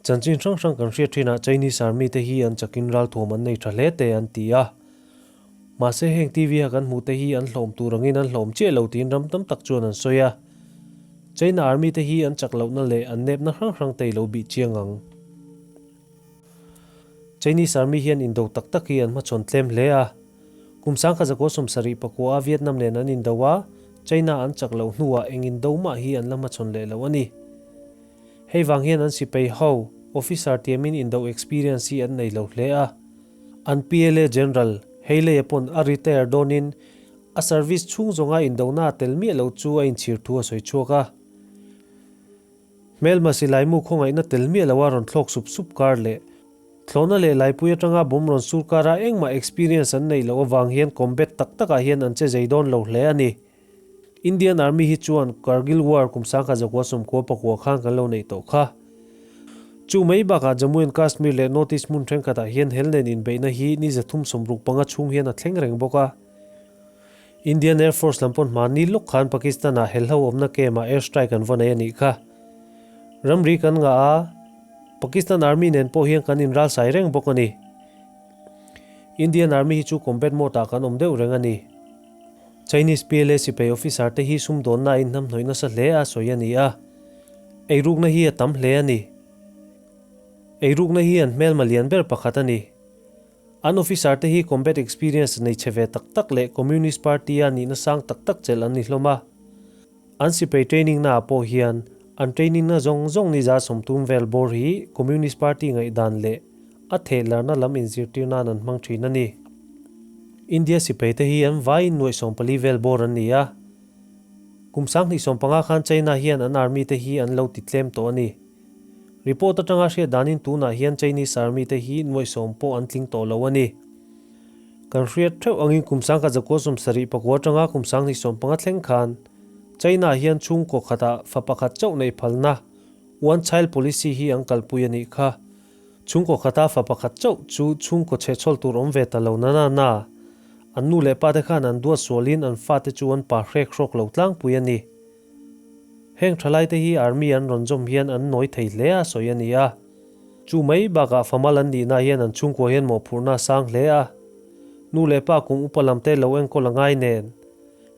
Chanchin hrang hrang kan hriat thinah Chinese Army te hi an chakin ralthuam an nei tha hle te an ti a. Mahse heng TV a kan hmuh te hi an hlawm tur angin an hlawm chiah lo tiin ram tam tak chuan an sawi a. China Army te hi an chak lohna leh an nepna hrang hrang te i lo bih chiang ang. Chinese Army hian indo tak tak hi an hmachhawn tlem hle a. Kum 1974 a Vietnam nen an indo a, China an chak loh hnuah eng indo mah hi an la hmachhawn leh lo a ni. Hei vang hian an sipai ho, officer tiamin indo experience hi an nei lo hle a. An PLA General, Heilei-a pawn a retire dawnin a service chhung zawnga indona a tel miah lo chu a inchhir thu a sawi chhuak a. Hmelma silaimu khawngaihna tel miah loa rawn thlawk sup sup kar leh thlawhna leh laipui atanga bomb rawn sur kara engmah experience an neih loh avang hian combat tak takah hian an che zei dawn lo hle a ni. Indian Army hi chuan Kargil War kum 1999 khan kan lo neih tawh kha. Chu mai bakah Jammu and Kashmir leh North East hmun thenkhatah hian hel nen inbeihna hi ni 365 chhung hian a thleng reng bawk a. Indian Air Force lam pawn hmani lawk khan Pakistan-ah helho awmna camp-ah air strike an va nei a nih kha. Ramri kan ngah a, Pakistan Army nen pawh hian kan inralsai reng bawk a ni. Indian Army hi chu combat mode-ah kan awm deuh reng a ni. Chinese PLA sipai officer te hi sumdawnna a inhnamhnawih nasa hle a sawi a ni a, eirukna hi a tam hle a ni. Eirukna hi an hmelma lian ber pakhat a ni. An officer te hi combat experience nei chhe ve tak tak leh Communist Party a nihna sang tak tak chelh an ni hlawm a. An sipai training naah pawh hian an training na zawng zawng ni 130 vel bawr hi Communist Party ngaihdan leh a thehlarna lam inzirtir nan an hmang thin a ni. India sipai te hi an vaiin nuaih 14 vel bawr an ni a. Kum 2015 khan China hian an army te hi an lo ti tlem tawh a ni. Report atanga hriat danin tunah hian Chinese army te hi nuaih 10 pawh an tling tawh lo a ni. Kan hriat theuh angin kum 1979 atanga kum 2015 thleng khan China hian chhungkaw khatah fa pakhat chauh neih phalna One Child Policy hi an kalpui a nih kha. Chhungkaw khata fa pakhat chauh chu chhungkaw chhehchhawl tur awm ve ta lo na na na. An nu leh pa te khan an duat sualin an fate chu an pa hrek hrawk lo tlangpui a ni. Heng thalai te hi army an rawn zawm hian an nawi thei hle a sawi a ni a. Chu mai bakah famal an nihna hian an chhungkua hian mawhphurhna a sang hle a. Nu leh pa kum upa lam te lo enkawl a ngai nen.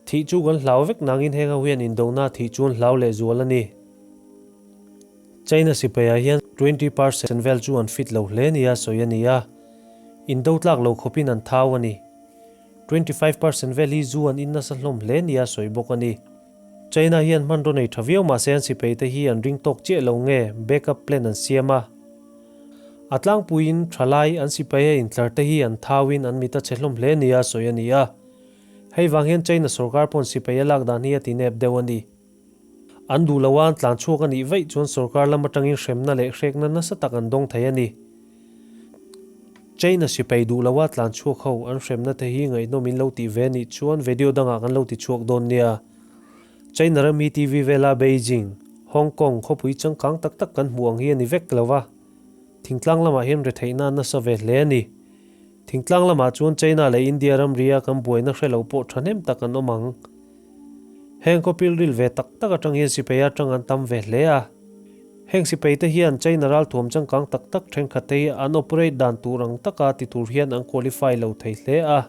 Thih chu kan hlau vek nangin heng ho hian indona thih chu an hlau leh zual a ni. China sipaiah hian 20% vel chu an fit lo hle nia sawi a ni a, indo tlak lo khawpin an thau a ni. 25% vel hi zu an in nasa hlawm hle nia sawi bawk a ni. China hian hmanraw nei tha viau mahse an sipai te hi an ring tawk chiah lo nge backup plan an siam a. A tlangpuiin thalai an sipai a intlar te hi an thauin an mit a chhe hlawm hle nia sawi a ni a. Hei vang hian China sorkar pawn sipai a lak dan hi a ti nep deuh a ni. An duh lo a an tlan chhuak a nih vaih chuan sorkar lam atangin hremna leh hrekna nasa tak an dawng thei a ni. China sipai duh lo a tlan chhuak ho an hremna te hi ngaihnawm in lo tih ve a nih chuan video dangah kan lo ti chhuak dawn nia. China ram hi TV vela Beijing, Hong Kong khawpui changkang tak tak kan hmuh ang hi a ni vek lo va. Thingtlang lamah hian retheihna a nasa ve hle a ni. Thingtlang lamah chuan China leh India ramria kan buaina hre lo pawh thahnem tak an awm ang. Heng khawpil ril ve tak tak atang hian sipai atang an tam ve hle a. Heng sipai te hian China ralthuam changkang tak tak thenkhat te hi an operate dan tur ang taka ti tur hian an qualify lo thei hle a.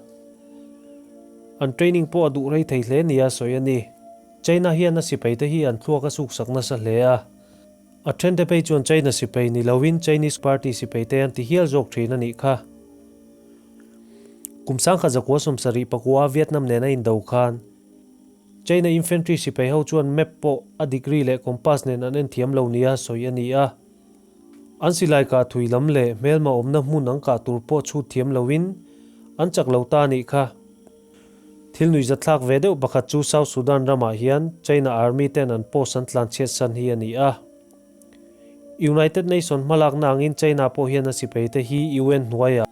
An training pawh a duh rei thei hle nia sawi a ni. China hian a sipai te hi an thluak a suksak nasa hle a. A then te phei chuan China sipai ni loin Chinese party sipai te an ti hial zawk thin a nih kha. Kum 1974 Vietnam nena indo khan China infantry sipai ho chuan map pawh a degree leh compass nen an en thiam lo nia sawi a ni a. An silai kah thui lam leh hmelma awmna hmun an kah tur pawh chhut thiam loin an chak lo ta a nih kha. Thil nuihzatthlak ve deuh pakhat chu South Sudan ramah hian China Army ten an post an tlanchhiat san hi a ni a. United Nation hmalakna angin China pawh hian a sipai te hi UN hnuaiah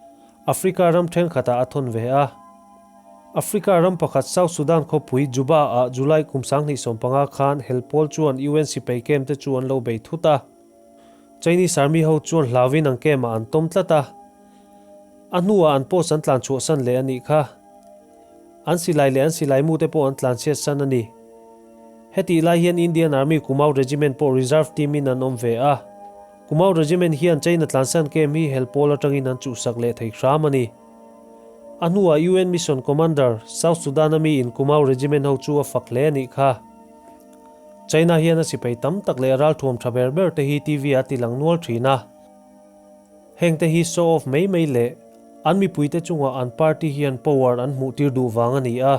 Africa ram thenkhatah a thawn ve a. Africa ram pakhat South Sudan khawpui Juba ah July kum 2015 khan hel pawl chuan UN sipai camp te chu an lo bei thut a. Chinese Army ho chuan hlauin an camp ah an tawm tlat a. A hnuah an post an tlan chhuah san leh a nih kha. An silai leh an silai mu te pawh an tlan chhiat san a ni. Hetih lai hian Indian Army Kumau Regiment pawh reserve team in an awm ve a. Kumau Regiment hian China tlansan camp hi hel pawl atangin an chuhsak leh thei hram a ni. A hnuah UN Mission Commander, South Sudan a mi in Kumau Regiment ho chu a fak hle a nih kha. China hian a sipai tam tak leh ralthuam tha ber ber te hi TV ah a ti lang nual thin a. Heng te hi show off mai mai leh an mipuite chungah an party hian power an hmuh tir duh vang a ni a.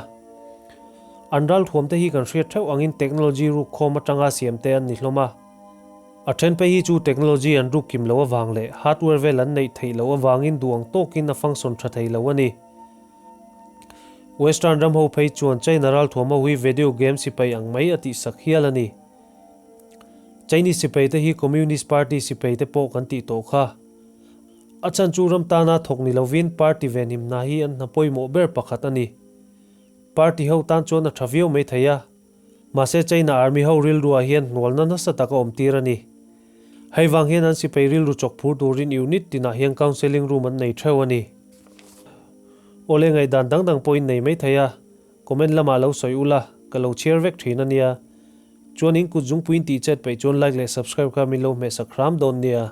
An ralthuam te hi kan hriat theuh angin technology ruk khawm atanga siam te an ni hlawm a. A then phei hi chu technology an ruk kim loh avang leh hardware vel an neih theih loh avangin duh ang tawkin a function tha thei lo a ni. Western ram ho phei chuan China ralthuam ho hi video game sipai ang mai a tihsak hial a ni. Chinese sipai te hi Communist Party sipai te pawh kan tih tawh kha. A chhan chu ram tana thawk ni lovin party venhim hna hi an hna pawimawh ber pakhat a ni. Party ho tan chuan a tha viau mai thei a. Mahse China Army ho rilruah hian hnualna nasa tak a awm tir a ni. Hei vang hian an sipai rilru chawk phur turin unit tinah hian counselling room an nei theuh a ni. Awle ngaihdan dang dang pawhin nei mai thei a, comment lamah lo sawi ula, ka lo chhiar vek thin a nia. Chuan in kut zungpuiin tih chet peih chuan like leh subscribe kha min lo hmehsak hram dawn nia.